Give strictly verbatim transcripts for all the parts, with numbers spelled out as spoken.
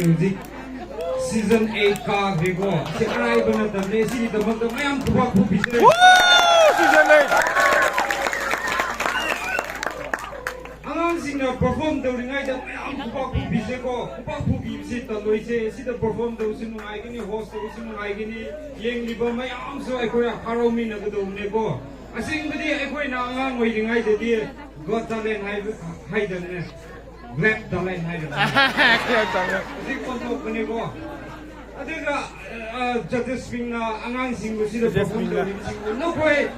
ꯍꯧꯖꯤꯛ season eight ꯀꯥꯈ꯭ꯔꯦꯀꯣ꯫ ꯁꯤ ꯑꯔꯥꯏꯕ ꯅꯠꯇꯕꯅꯦ꯫ ꯁꯤꯒꯤꯗꯃꯛꯇ ꯃꯌꯥꯝ ꯈꯨꯕꯥꯛ ꯈꯨꯕꯤꯁꯦ꯫ Season eight. ꯑꯉꯥꯡꯁꯤꯡꯅ perform ꯇꯧꯔꯤꯉꯩꯗ ꯃꯌꯥꯝ ꯈꯨꯕꯥꯛ ꯈꯨꯕꯤꯁꯦꯀꯣ꯫ ꯈꯨꯕꯥꯛ ꯈꯨꯕꯤꯕꯁꯤ ꯇꯜꯂꯣꯏꯁꯦ꯫ ꯁꯤꯗ perform ꯇꯧꯕꯁꯨ ꯅꯨꯡꯉꯥꯏꯒꯅꯤ, host ꯇꯧꯕꯁꯨ ꯅꯨꯡꯉꯥꯏꯒꯅꯤ, ꯌꯦꯡꯂꯤꯕ ꯃꯌꯥꯝꯁꯨ ꯑꯩꯈꯣꯏ ꯍꯔꯥꯎꯃꯤꯟꯅꯒꯗꯧꯕꯅꯦꯀꯣ꯫ ꯑꯁꯦꯡꯕꯗꯤ ꯑꯩꯈꯣꯏꯅ ꯑꯉꯥꯡ ꯑꯣꯏꯔꯤꯉꯩꯗꯗꯤ Got Talent ꯍꯥꯏꯕ ꯍꯥꯏꯗꯕꯅꯦ꯫ Glad Talent ꯍꯥꯏꯗꯕꯅꯦ꯫ ꯍꯧꯖꯤꯛ ꯑꯣꯟꯊꯣꯛꯄꯅꯦꯀꯣ꯫ ꯑꯗꯨꯒ judges ꯁꯤꯡꯅ ꯑꯉꯥꯡꯁꯤꯡꯕꯨ ꯁꯤꯗ perform ꯇꯧꯔꯤꯕꯁꯤꯡꯕꯨ, ꯅꯈꯣꯏ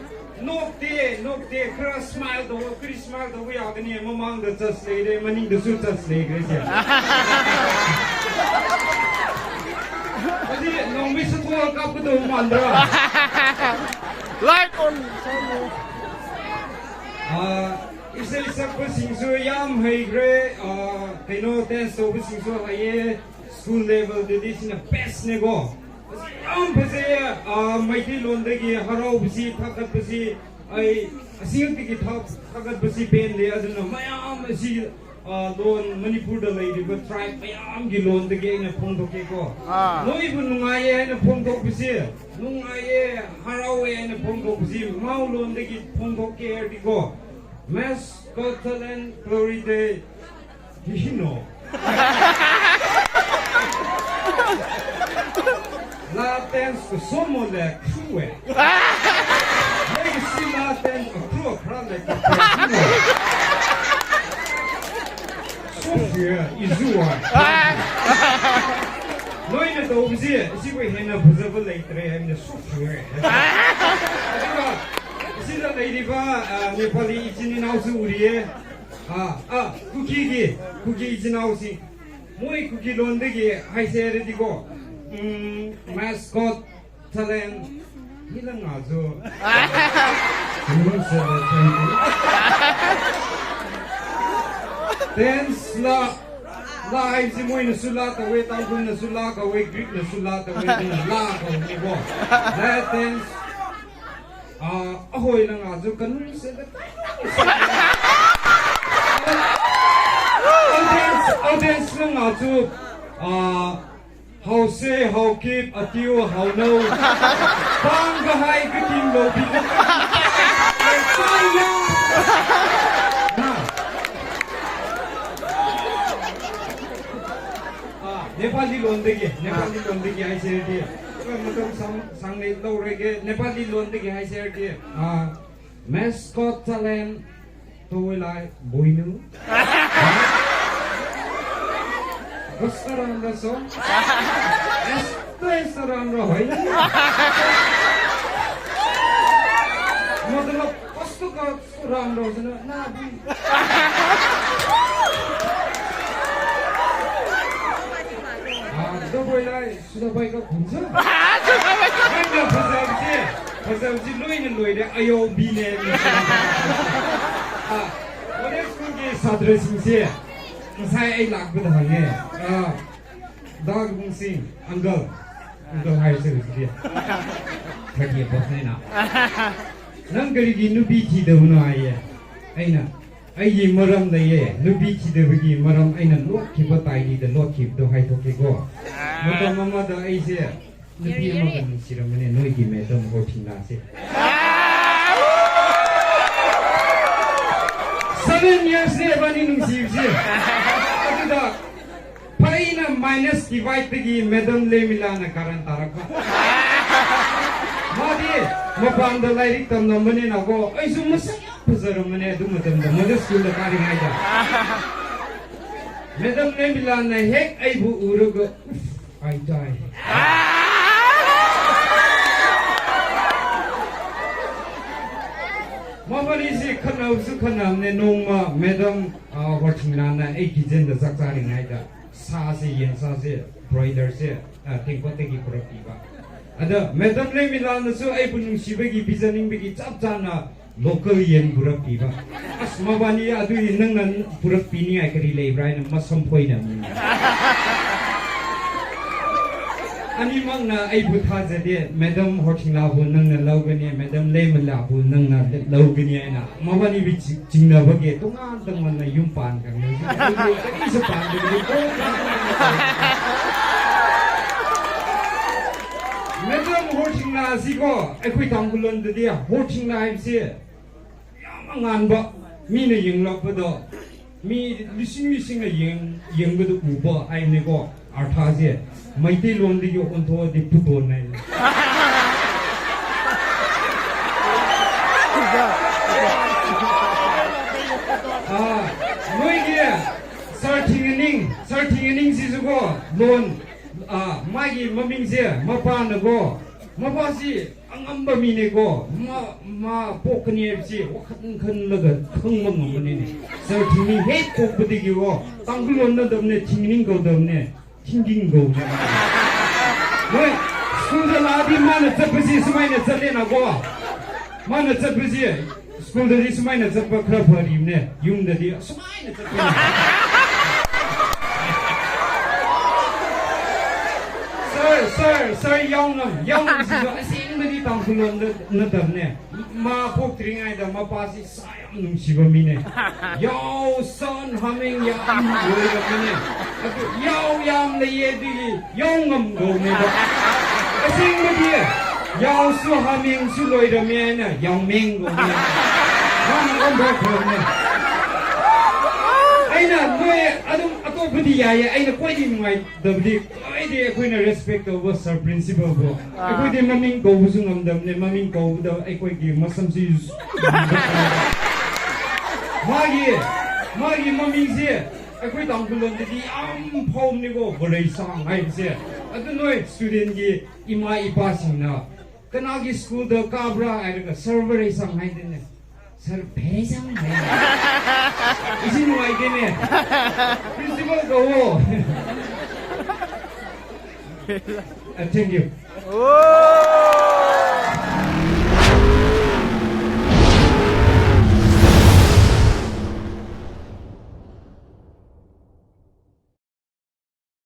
ꯅꯣꯛꯇꯦ, ꯅꯣꯛꯇꯦ, ꯈꯔ smile ꯇꯧꯑꯣ꯫ ꯀꯔꯤ smile ꯇꯧꯕ ꯌꯥꯒꯅꯤ? ꯃꯃꯥꯡꯗ judge ꯂꯩꯔꯦ, ꯃꯅꯤꯡꯗꯁꯨ judge ꯂꯩꯈ꯭ꯔꯦ ꯁꯦ꯫ ꯑꯗꯨꯗꯤ ꯅꯣꯡꯃꯩ ꯁꯠꯊꯣꯛꯑꯒ ꯀꯥꯞꯀꯗꯧꯕ ꯃꯥꯟꯗ꯭ꯔꯥ? Light on. ꯑꯥ, ꯏꯁꯩ ꯁꯛꯄꯁꯤꯡꯁꯨ ꯌꯥꯝ ꯍꯩꯈ꯭ꯔꯦ꯫ ꯑꯥ, ꯀꯩꯅꯣ, dance ꯇꯧꯕꯁꯤꯡꯁꯨ ꯍꯩꯌꯦ꯫ School level ꯗꯗꯤ ꯁꯤꯅ best ꯅꯦꯀꯣ꯫ ꯑꯁꯤ ꯌꯥꯝ ꯐꯖꯩꯌꯦ꯫ ꯑꯥ, ꯃꯩꯇꯩꯂꯣꯟꯗꯒꯤ ꯍꯔꯥꯎꯕꯁꯤ, ꯊꯥꯒꯠꯄꯁꯤ, ꯑꯩ ꯑꯁꯤꯃꯛꯇꯒꯤ ꯊꯥ-, ꯊꯥꯒꯠꯄꯁꯤ ꯄꯦꯟꯗꯦ꯫ ꯑꯗꯨꯅ ꯃꯌꯥꯝ ꯑꯁꯤ, ꯑꯥ, ꯂꯣꯟ, ꯃꯅꯤꯄꯨꯔꯗ ꯂꯩꯔꯤꯕ tribe ꯃꯌꯥꯝꯒꯤ ꯂꯣꯟꯗꯒꯤ ꯑꯩꯅ ꯐꯣꯡꯗꯣꯛꯀꯦꯀꯣ꯫ ꯑꯥ꯫ ꯅꯣꯏꯕꯨ ꯅꯨꯡꯉꯥꯏꯌꯦ ꯍꯥꯏꯅ ꯐꯣꯡꯗꯣꯛꯄꯁꯤ, ꯅꯨꯡꯉꯥꯏꯌꯦ, ꯍꯔꯥꯎꯋꯦ ꯍꯥꯏꯅ ꯐꯣꯡꯗꯣꯛꯄꯁꯤ ꯃꯥꯎ ꯂꯣꯟꯗꯒꯤ ꯐꯣꯡꯗꯣꯛꯀꯦ ꯍꯥꯏꯔꯗꯤꯀꯣ, Miss Got Talent Glory Day, you know. La dance ko somo le kruwe. Legacy la dance ko kruwe kra le kruwe. Sofia izua. ꯅꯣꯏꯅ ꯇꯧꯕꯁꯤ ꯑꯁꯤꯕꯨ ꯍꯦꯟꯅ ꯐꯖꯕ ꯂꯩꯇ꯭ꯔꯦ ꯍꯥꯏꯕꯅ ꯁꯣꯛꯈ꯭ꯔꯦ꯫ ꯑꯗꯨꯒ ꯑꯁꯤꯗ ꯂꯩꯔꯤꯕ, ꯑ, ꯅꯦꯄꯥꯂꯤ ꯏꯆꯤꯟ ꯏꯅꯥꯎꯁꯨ ꯎꯔꯤꯌꯦ꯫ ꯑ, ꯑ, ꯀꯨꯀꯤꯒꯤ, ꯀꯨꯀꯤ ꯏꯆꯤꯟ ꯏꯅꯥꯎꯁꯤ꯫ ꯃꯣꯏ ꯀꯨꯀꯤ ꯂꯣꯟꯗꯒꯤ ꯍꯥꯏꯁꯦ ꯍꯥꯏꯔꯗꯤꯀꯣ, ꯎꯝ, Miss Got Talent, ꯍꯤꯂꯪ ꯉꯥꯖꯨ꯫ Dance ꯂꯥ, ꯂꯥ ꯍꯥꯏꯕꯁꯤ ꯃꯣꯏꯅꯁꯨ ꯂꯥ ꯀꯧꯋꯦ, ꯇꯥꯡꯈꯨꯜꯅꯁꯨ ꯂꯥ ꯀꯧꯋꯦ, Greek ꯅꯁꯨ ꯂꯥ ꯀꯧꯋꯦ, ꯑꯗꯨꯅ ꯂꯥ ꯀꯧꯕꯅꯤꯀꯣ꯫ La dance, ꯑ, ꯑꯍꯣꯏ ꯅꯪ ꯉꯥꯖꯨ ꯀꯅꯨ ꯁꯦꯗ꯫ Audience, audience ꯅꯪ ꯉꯥꯖꯨ ꯑ, ꯍꯥꯎꯁꯦ, ꯍꯥꯎꯈꯤꯞ, ꯑꯇꯤꯌꯨ, ꯍꯥꯎꯅꯧ, ꯄꯥꯡꯒ ꯍꯥꯏ ꯀꯇꯤꯡ ꯂꯧꯕꯤꯅ꯫ ꯑ, ꯅꯦꯄꯥꯂꯤ ꯂꯣꯟꯗꯒꯤ, ꯅꯦꯄꯥꯂꯤ ꯂꯣꯟꯗꯒꯤ ꯍꯥꯏꯁꯦ ꯍꯥꯏꯗꯤ, ꯑꯩꯈꯣꯏ ꯃꯇꯝ ꯁꯥꯡ-, ꯁꯥꯡꯅ ꯂꯧꯔꯒꯦ, ꯅꯦꯄꯥꯂꯤ ꯂꯣꯟꯗꯒꯤ ꯍꯥꯏꯁꯦ ꯍꯥꯏꯗꯤ, ꯑ, Mascot talent, tawilai, boinu. Restaurant da so. Esto restaurant ro hoy. मतलब कस्तो कस्तो राम्रो छ न, नाबी। आ, दबैलाई सुधा बाइक हुन्छ? होइन, ꯐꯖꯕꯁꯦ, ꯐꯖꯕꯁꯦ ꯂꯣꯏꯅ ꯂꯣꯏꯔꯦ, ꯑꯌꯣꯕꯤꯅꯦ꯫ ꯑ, model school ꯒꯤ ꯁꯥꯇ꯭ꯔꯁꯤꯡꯁꯦ ꯉꯁꯥꯏ ꯑꯩ ꯂꯥꯛꯄꯗ ꯍꯪꯉꯦ꯫ ꯑ, ꯗꯥ ꯒꯕꯨꯡꯁꯤꯡ, uncle, uncle ꯍꯥꯏꯔꯁꯦ ꯍꯧꯖꯤꯛꯇꯤ꯫ Thirty above ꯅꯤꯅ꯫ ꯅꯪ ꯀꯔꯤꯒꯤ ꯅꯨꯄꯤ ꯊꯤꯗꯕꯅꯣ ꯍꯥꯏꯌꯦ꯫ ꯑꯩꯅ, ꯑꯩꯒꯤ ꯃꯔꯝ ꯂꯩꯌꯦ꯫ ꯅꯨꯄꯤ ꯊꯤꯗꯕꯒꯤ ꯃꯔꯝ ꯑꯩꯅ ꯂꯣꯠꯈꯤꯕ, diary ꯗ ꯂꯣꯠꯈꯤꯕꯗꯣ ꯍꯥꯏꯗꯣꯛꯀꯦꯀꯣ꯫ ꯃꯇꯝ ꯑꯃꯗ ꯑꯩꯁꯦ ꯅꯨꯄꯤ ꯑꯃꯒ ꯅꯨꯡꯁꯤꯔꯝꯕꯅꯦ, ꯅꯣꯏꯒꯤ madam ꯒꯣꯊꯤꯅꯥꯁꯦ꯫ Seven years ꯅꯦ ꯏꯕꯥꯅꯤ ꯅꯨꯡꯁꯤꯕꯁꯦ꯫ ꯑꯗꯨꯗ ꯐꯩꯅ minus divide ꯇꯒꯤ madam ꯂꯦꯃꯤꯂꯥꯅ ꯀꯥꯔꯟ ꯇꯥꯔꯛꯄ꯫ ꯃꯥꯗꯤ ꯃꯄꯥꯟꯗ ꯂꯥꯏꯔꯤꯛ ꯇꯝꯂꯝꯕꯅꯤꯅꯀꯣ, ꯑꯩꯁꯨ ꯃꯁꯛ ꯌꯥꯝ ꯐꯖꯔꯝꯕꯅꯦ ꯑꯗꯨ ꯃꯇꯝꯗ, model school ꯗ ꯀꯥꯔꯤꯉꯩꯗ꯫ Madam ꯂꯦꯃꯤꯂꯥꯅ ꯍꯦꯛ ꯑꯩꯕꯨ ꯎꯔꯒ, "ꯎꯐ, ꯑꯩ ꯆꯥꯏ"꯫ ꯃꯕꯥꯅꯤꯁꯤ ꯈꯠꯅꯕꯁꯨ ꯈꯠꯅꯕꯅꯦ꯫ ꯅꯣꯡꯃ madam, ꯑ, ꯍꯣꯔꯊꯤꯡꯅꯥꯅ ꯑꯩ kitchen ꯗ ꯆꯥꯛ ꯆꯥꯔꯤꯉꯩꯗ ꯁꯥꯁꯦ, ꯌꯦꯟꯁꯥꯁꯦ, broiler ꯁꯦ, ꯑ, ꯇꯦꯡꯀꯣꯠꯇꯒꯤ ꯄꯨꯔꯛꯄꯤꯕ꯫ ꯑꯗ madam ꯂꯩꯃꯤꯂꯥꯅꯁꯨ ꯑꯩꯕꯨ ꯅꯨꯡꯁꯤꯕꯒꯤ, ꯄꯤꯖꯅꯤꯡꯕꯒꯤ ꯆꯞ ꯆꯥꯅ local ꯌꯦꯟ ꯄꯨꯔꯛꯄꯤꯕ꯫ ꯑꯁ, ꯃꯕꯥꯅꯤ ꯑꯗꯨꯒꯤ ꯅꯪꯅ ꯄꯨꯔꯛꯄꯤꯅꯤꯡꯉꯥꯏ ꯀꯔꯤ ꯂꯩꯕ꯭ꯔꯥ ꯍꯥꯏꯅ ꯃꯁꯝ ꯐꯣꯏꯅꯕꯅꯤꯅꯦ꯫ ꯑꯅꯤꯃꯛꯅ ꯑꯩꯕꯨ ꯊꯥꯖꯗꯦ꯫ ꯃꯦꯗꯝ ꯍꯣꯔꯊꯤꯡꯂꯥꯕꯨ ꯅꯪꯅ ꯂꯧꯒꯅꯤ, ꯃꯦꯗꯝ ꯂꯩꯃꯂꯥꯕꯨ ꯅꯪꯅ ꯂꯧꯒꯅꯤ ꯍꯥꯏꯅ ꯃꯕꯥꯅꯤꯕꯨ ꯆꯤ-, ꯆꯤꯡꯅꯕꯒꯤ ꯇꯣꯉꯥꯟ ꯇꯣꯉꯥꯟꯅ ꯌꯨꯝ ꯄꯥꯟꯈ꯭ꯔꯕꯅꯤ꯫ ꯍꯧꯖꯤꯛ ꯑꯩꯗꯤ ꯀꯔꯤꯁꯨ ꯄꯥꯟꯗꯕꯤꯗ ꯀꯣꯛ ꯃꯦꯗꯝ ꯍꯣꯔꯊꯤꯡꯂꯥ ꯑꯁꯤꯀꯣ, ꯑꯩꯈꯣꯏ ꯇꯥꯡꯈꯨꯜ ꯂꯣꯟꯗꯗꯤ ꯍꯣꯔꯊꯤꯡꯂꯥ ꯍꯥꯏꯕꯁꯤ ꯌꯥꯝ ꯑꯉꯥꯟꯕ, ꯃꯤꯅ ꯌꯦꯡꯂꯛꯄꯗ ꯃꯤ ꯂꯤꯁꯤꯡ ꯂꯤꯁꯤꯡꯅ ꯌꯦꯡ-, ꯌꯦꯡꯕꯗ ꯎꯕ ꯍꯥꯏꯕꯅꯤꯀꯣ꯫ ꯑꯔꯊꯥꯁꯦ ꯃꯩꯇꯩꯂꯣꯟꯗꯒꯤ ꯑꯣꯟꯊꯣꯛꯑꯗꯤ ꯐꯨꯠꯕꯣꯜ ꯍꯥꯏꯅꯤ꯫ ꯑꯥ, ꯅꯣꯏꯒꯤ ꯁꯥꯔ ꯊꯤꯡꯉꯅꯤꯡ, ꯁꯥꯔ ꯊꯤꯡꯉꯅꯤꯡꯁꯤꯁꯨꯀꯣ, ꯂꯣꯟ, ꯑꯥ, ꯃꯥꯒꯤ ꯃꯃꯤꯡꯁꯦ ꯃꯄꯥꯅꯀꯣ, ꯃꯄꯥꯁꯤ ꯑꯉꯝꯕ ꯃꯤꯅꯦꯀꯣ, ꯃꯥ, ꯃꯥ ꯄꯣꯛꯀꯅꯤ ꯍꯥꯏꯕꯁꯤ ꯋꯥꯈꯜ ꯈꯜꯂꯒ ꯈꯪꯕ ꯉꯝꯕꯅꯤꯅꯦ꯫ ꯁꯥꯔ ꯊꯤꯡꯉꯅꯤꯡ ꯍꯦꯛ ꯄꯣꯛꯄꯗꯒꯤꯀꯣ, ꯇꯥꯡꯈꯨꯜ ꯂꯣꯟ ꯅꯠꯇꯕꯅꯦ, ꯊꯤꯡꯉꯅꯤꯡ ꯀꯧꯗꯕꯅꯦ꯫ ꯊꯤꯡꯒꯤꯡ ꯀꯧꯕꯅꯦ꯫ ꯅꯣꯏ ꯁ꯭ꯀꯨꯜꯗ ꯂꯥꯛꯑꯗꯤ ꯃꯥꯅ ꯆꯠꯄꯁꯤ ꯁꯨꯃꯥꯏꯅ ꯆꯠꯂꯦꯅꯀꯣ꯫ ꯃꯥꯅ ꯆꯠꯄꯁꯤ ꯁ꯭ꯀꯨꯜꯗꯗꯤ ꯁꯨꯃꯥꯏꯅ ꯆꯠꯄ ꯈꯔ ꯐꯔꯤꯕꯅꯦ, ꯌꯨꯝꯗꯗꯤ ꯁꯨꯃꯥꯏꯅ ꯆꯠꯄꯅꯦ꯫ ꯁꯥꯔ, ꯁꯥꯔ, ꯁꯥꯔ ꯌꯥꯎꯉꯝ, ꯌꯥꯎꯉꯝꯁꯤꯁꯨ ꯑꯁꯦꯡꯕꯗꯤ ꯇꯥꯡꯈꯨꯜ ꯂꯣꯟꯗ ꯅꯠꯇꯕꯅꯦ꯫ ꯃꯥ ꯄꯣꯛꯇ꯭ꯔꯤꯉꯩꯗ ꯃꯄꯥꯁꯤ ꯁꯥ ꯌꯥꯝ ꯅꯨꯡꯁꯤꯕ ꯃꯤꯅꯦ꯫ ꯌꯥꯎ ꯁꯟ ꯍꯥꯃꯦꯡ ꯌꯥꯝ ꯂꯣꯏꯔꯝꯕꯅꯦ꯫ ꯑꯗꯨ ꯌꯥꯎ ꯌꯥꯝ ꯂꯩꯌꯦ, ꯑꯗꯨꯒꯤ ꯌꯥꯎ ꯉꯝꯗꯧꯅꯦꯕ꯫ ꯑꯁꯦꯡꯕꯗꯤ ꯌꯥꯎꯁꯨ ꯍꯥꯃꯦꯡꯁꯨ ꯂꯣꯏꯔꯝꯃꯦ ꯍꯥꯏꯅ ꯌꯥꯎꯃꯦꯡ ꯀꯧꯕꯅꯦ꯫ ꯃꯥꯅ ꯑꯣꯟꯊꯣꯛꯈ꯭ꯔꯕꯅꯦ꯫ ꯑꯩꯅ ꯅꯣꯏ ꯑꯗꯨꯝ ꯑꯇꯣꯞꯄꯗꯤ ꯌꯥꯏꯌꯦ, ꯑꯩꯅ ꯈ꯭ꯋꯥꯏꯗꯒꯤ ꯅꯨꯡꯉꯥꯏꯇꯕꯗꯤ, ꯈ꯭ꯋꯥꯏꯗꯒꯤ ꯑꯩꯈꯣꯏꯅ ꯔꯦꯁꯄꯦꯛ ꯇꯧꯕ ꯁꯥꯔ ꯄ꯭ꯔꯤꯟꯁꯤꯄꯜꯕꯨ ꯑꯩꯈꯣꯏꯗꯤ ꯃꯃꯤꯡ ꯀꯧꯕꯁꯨ ꯉꯝꯗꯕꯅꯦ, ꯃꯃꯤꯡ ꯀꯧꯕꯗ ꯑꯩꯈꯣꯏꯒꯤ ꯃꯁꯝꯁꯤ ꯃꯥꯒꯤ, ꯃꯥꯒꯤ ꯃꯃꯤꯡꯁꯦ ꯑꯩꯈꯣꯏ ꯇꯥꯡꯈꯨꯜ ꯂꯣꯟꯗꯗꯤ ꯌꯥꯝ ꯐꯥꯎꯕꯅꯤꯀꯣ, ꯕꯣꯔꯩꯁꯥꯡ ꯍꯥꯏꯕꯁꯦ꯫ ꯑꯗꯨ ꯅꯣꯏ ꯁ꯭ꯇꯨꯗꯦꯟꯒꯤ ꯏꯃꯥ ꯏꯄꯥꯁꯤꯡꯅ ꯀꯅꯥꯒꯤ ꯁ꯭ꯀꯨꯜꯗ ꯀꯥꯕ꯭ꯔꯥ ꯍꯥꯏꯔꯒ ꯁꯥꯔ ꯕꯣꯔꯩꯁꯥꯡ ꯍꯥꯏꯗꯅꯦ, ꯁꯥꯔ ꯚꯦꯔꯩꯁꯥꯡ ꯍꯥꯏꯗꯅꯦ꯫ ꯏꯁꯤ ꯅꯨꯡꯉꯥꯏꯇꯦꯅꯦ꯫ ꯄ꯭ꯔꯤꯟꯁꯤꯄꯜ ꯀꯧꯋꯣ꯫ ꯑ, thank you꯫